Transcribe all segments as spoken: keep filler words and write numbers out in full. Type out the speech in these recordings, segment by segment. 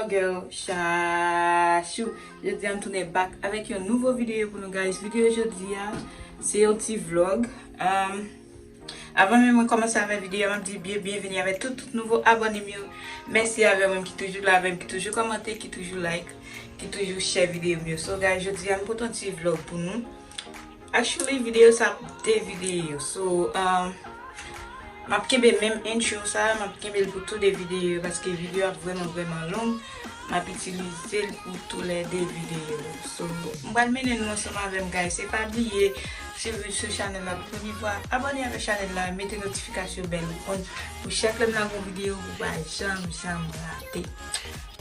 Girl Chachou. Jodi a m tounen back avèk yon nouvo videyo pou nou, guys. Videyo jodi a, se yon ti vlog. Um, avan menm mwen kòmanse avèk videyo a, m ap di byen byenveni avèk tout, tout nouvo abòne m yo. Mèsi avè mwen ki toujou la avè m, ki toujou kòmante, ki toujou like, ki toujou share videyo m yo. So, guys, jodi a m pote yon ti vlog pou nou. Actually, videyo sa ap de videyo. So, um, m ap kenbe menm intro sa, m ap kenbe l pou tou de videyo yo, paske videyo ap vrèman, vrèman long. M ap itilize l pou tou lè de videyo. So, m pral mennen nou ansanm avè m, guys. Se pa bliye, si w vin sou chanèl la pou premye fwa, abòne avèk chanèl la, mete notifikasyon bèl ou konn pou chak lè m lage yon videyo, ou pa janm, janm rate.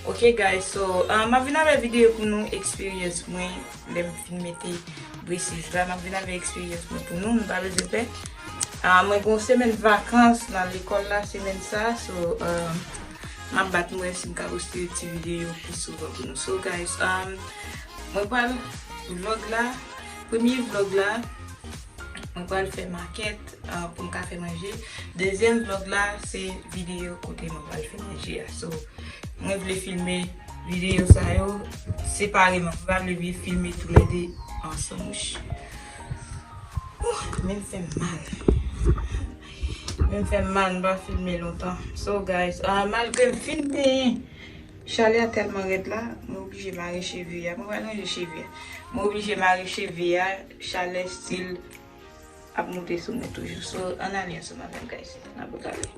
Ok, guys, so, uh, m ap vin avèk videyo pou nou, eksperyans mwen lè m fin mete braces la, m ap vin avèk eksperyans mwen pou nou, nou pa bezwen pè. Ah, mwen gen yon semèn vakans nan lekòl la semèn sa, so, uh, m ap bat mwen si m ka poste ti videyo pi souvan pou nou. So, guys, um, mwen pral vlog la, premye vlog la, mwen pral fè makèt, ah, pou m ka fè manje. Dezyèm vlog la, se videyo kote mwen pral fè manje a. So, mwen vle filme videyo sa yo separeman. Mwen pa vle filme tou lè de ansanm. Ouh, men m fè m mal. Men m fè m mal, m pa filme lontan. So, guys, ah, malgre m fin benyen, chalè a tèlman rèd la, mwen oblije mare cheve a. Mwen pral ranje cheve a. Mwen oblije mare cheve a, chalè still ap moute sou mwen toujou. So, ann ale ansanm avè m, guys. N ap gade.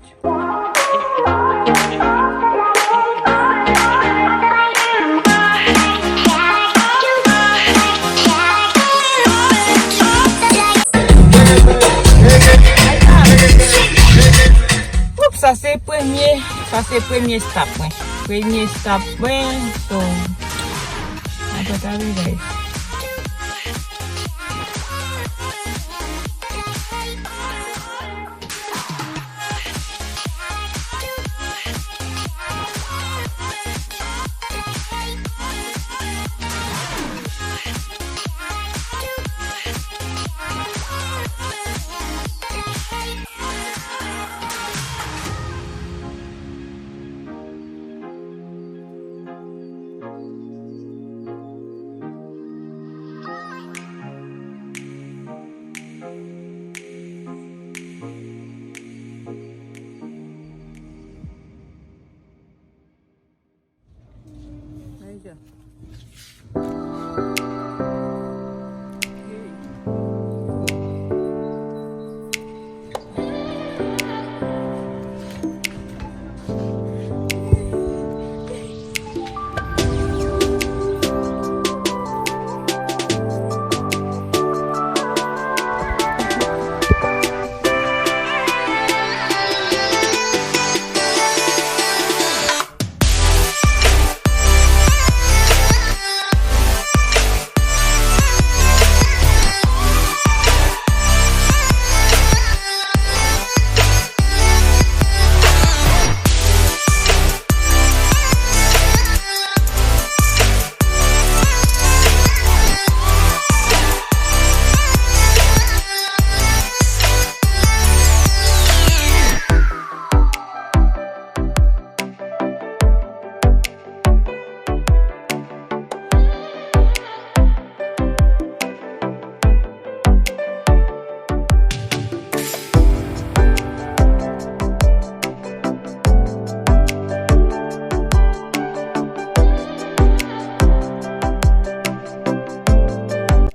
Oups, sa se premye, sa se premye stop mwen. Premye stop mwen, so, apre sa, guys.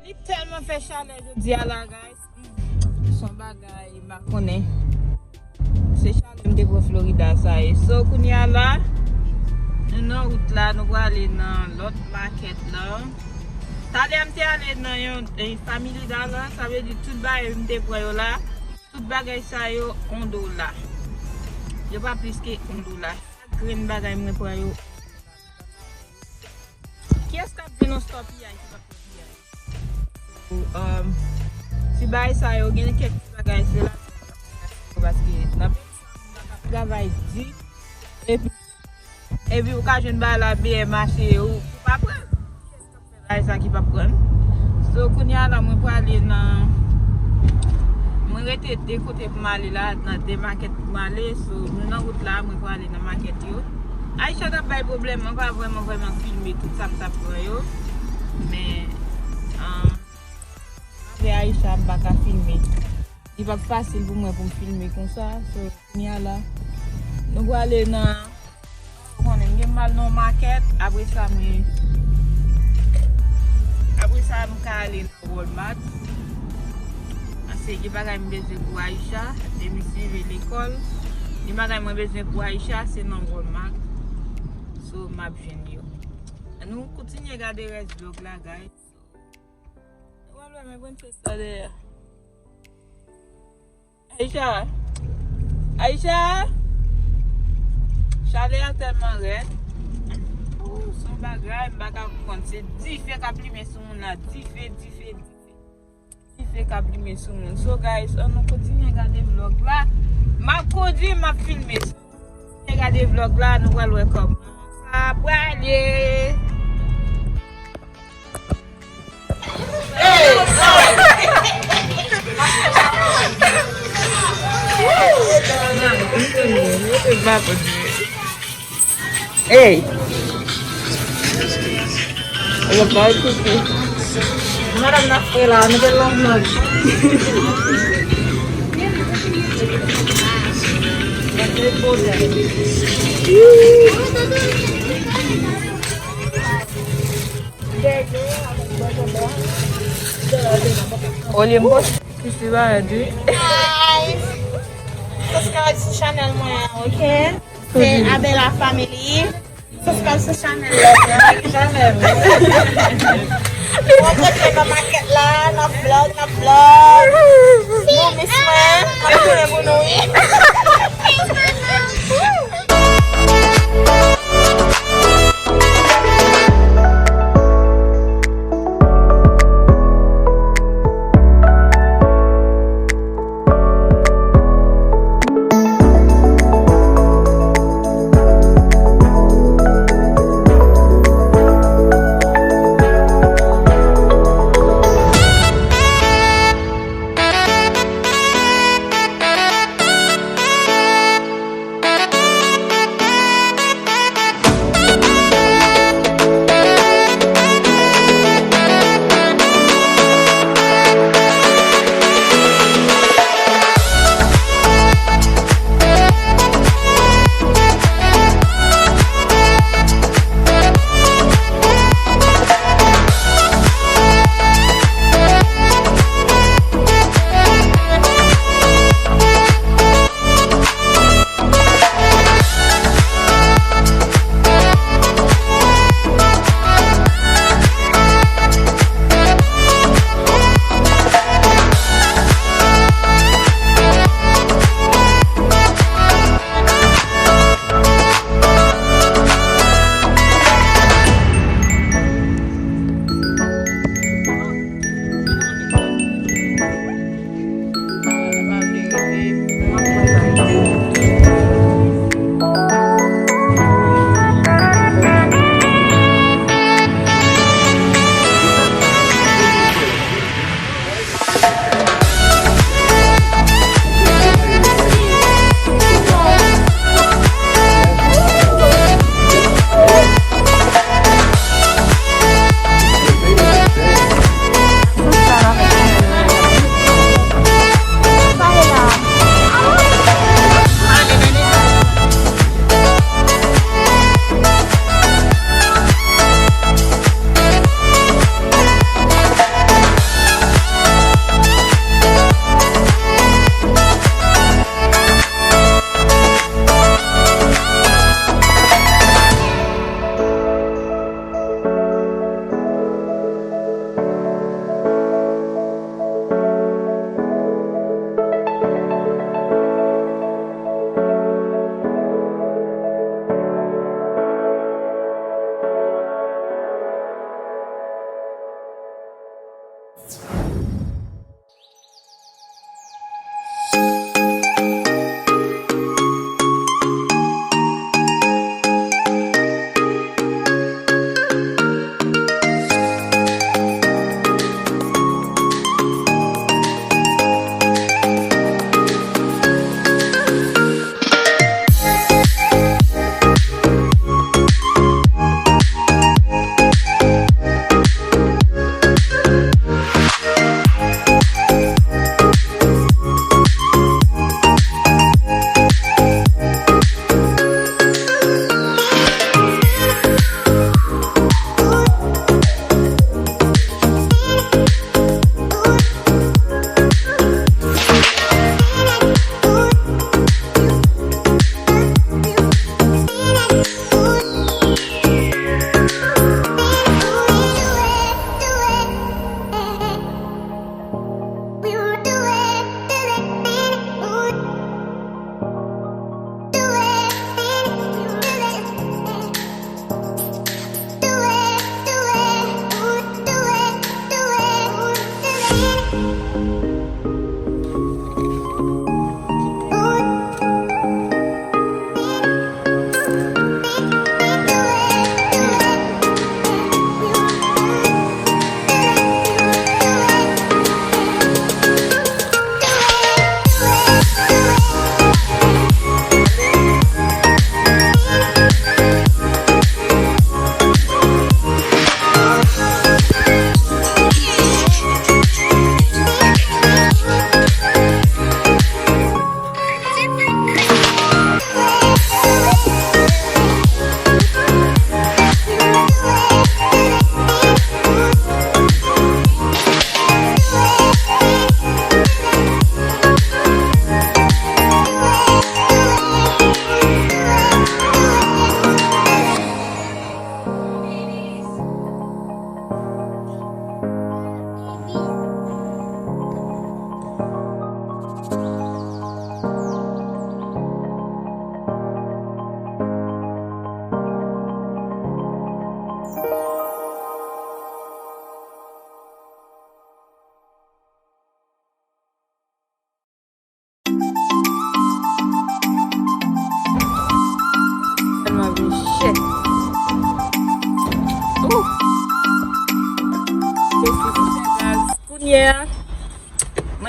Li tèlman fè chalè jodi a la, guys. Se yon bagay m pa konnen. Se chalè m te pran Florida sa ye. So, kounye a la, nou nan wout la, nou prale nan lòt makèt la. Talè a m te ale nan yon, eh, Family Dollar, sa vle di tout bagay m te pran yo la, tout bagay sa yo yon dola. Yo pa plis ke yon dola. Chak grenn bagay mwen pran yo. Kiyès k ap vin yon store P I ki p ap pran P I? Um, ti bagay sa yo, gen kèk ti bagay se la, paske nan peyi sa, moun nan k ap travay di, epi, epi ou ka jwenn bagay la byen mache, ou, ou pa pran. Kiyès k ap fè bagay sa ki p ap pran? So, kounye a la, mwen prale nan, mwen rete de kote pou m ale la, nan de makèt pou m ale. So, nou nan wout la, mwen prale nan makèt yo. Aisha t ap bay pwoblèm, mwen pa vrèman, vrèman filme tout sa m t ap pran yo. Men, um, avè Aisha, m pa ka filme. Li p ap fasil pou mwen pou m filme konsa. So, kounye a la, nou prale nan, ou konnen, m gen m al nan yon makèt, apre sa, mwen, apre sa, m ka ale nan Walmart. Paske gen bagay m bezwen pou Aisha, depi misye rive lekòl. Gen bagay mwen bezwen pou Aisha, se nan Walmart. So, m ap jwenn yo. Ann nou kontinye gade rès vlog la, guys. Nou pral wè mwen pran chèz sa dèyè. Aisha! Aisha! Chalè a tèlman rèd. Ou, se yon bagay, m pa ka konprann. Se dife k ap limen sou moun la. Dife, dife, dife. Dife k ap limen sou moun. So, guys, ann nou kontinye gade vlog la. M ap kondui, m ap filme. Kontinye gade vlog la, nou pral wè kòman sa prale. Hey! Yo pa koupe. Madanm nan fre la, nou te long nòt. Olye m poste. Kisi ba di. Hi. Subscribe sou chanèl mwen an, ok? Se Abella Family. Subscribe sou chanèl la. Chanèl. Bon kote nan makèt la, nan vlog, nan vlog. Nou miss mwen, mwen tounen pou nou wi.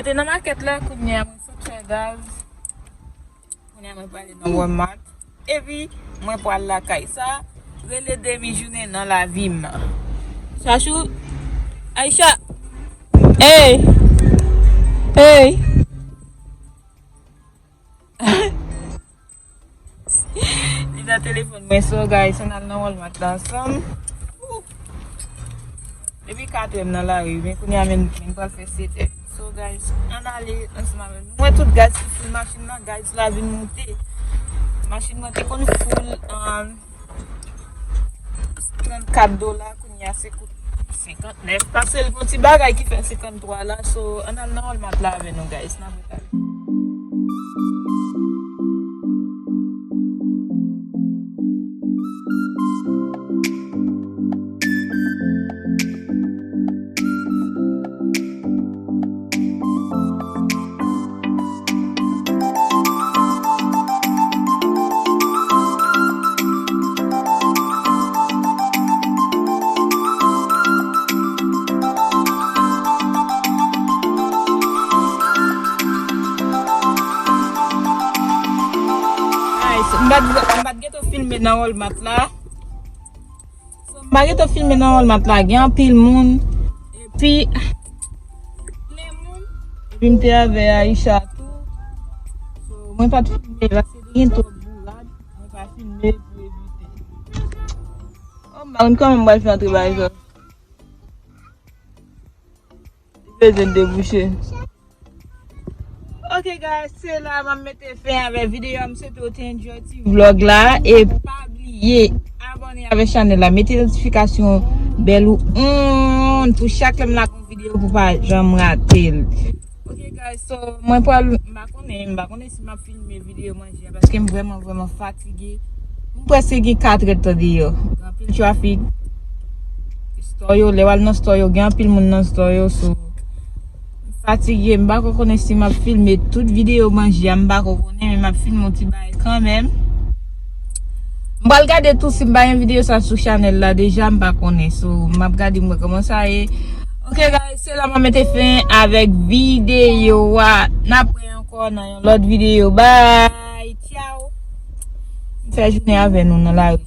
Te nan makèt la, kounye a mwen sot fè gaz. Kounye a mwen prale nan Walmart. Epi, mwen pral lakay. Sa rele demi jounen nan lavi m. Chachou, Aisha. Hey! Hey! Li nan telefòn mwen, so guys, ann al nan Walmart la ansanm. Depi katrè m nan lari, men kounye a men, men pral fè setè. So guys, ann ale ansanm avè m. Nou wè tout gaz ki full machin nan, guys la vin monte. Machin nan te konn full, um, trannkat dola, kounye a se kout senkantnèf. Pase l gon ti bagay ki fè senkanntwa la, so ann al nan Walmart la avè nou guys, n ap retale. Guys, m pa t, m pa t gentan filme nan Walmart la. So, m pa gentan filme nan Walmart la, gen anpil moun. Epi, plen moun. Epi m te avè Aisha tou. So, mwen pa t filme paske te gen twòp bourad. Mwen pa filme pou evite. Oh, m pa konn kòman m pral fè antre bagay sa. Li bezwen debouche. Ok guys, se la m ap mete fen avè videyo a. M swete w te enjoy ti vlog la. E pa bliye abòne avè chanèl la. Mete notifikasyon bèl ou on pou chak lè m lage yon videyo pou pa janm rate l. Ok guys, so mwen pral, m pa konnen, m pa konnen si m ap filme videyo manje a paske m vrèman, vrèman fatige. M prèske gen katrè tan deyò. Gen anpil trafik. Store yo, lè w al nan store yo, gen anpil moun nan store yo, so, m fatige, m pako konnen si m ap filme tout videyo manje a, m pako konnen, men m ap filme yon ti bagay kanmenm. M pral gade tou si m pa gen videyo sa sou chanèl la deja, m pa konnen, so, m ap gade m wè kòman sa ye. Ok guys, se la m ap mete fen avèk videyo a. N ap wè ankò nan yon lòt videyo. Bye, ciao. M fè jounen avè nou nan lari.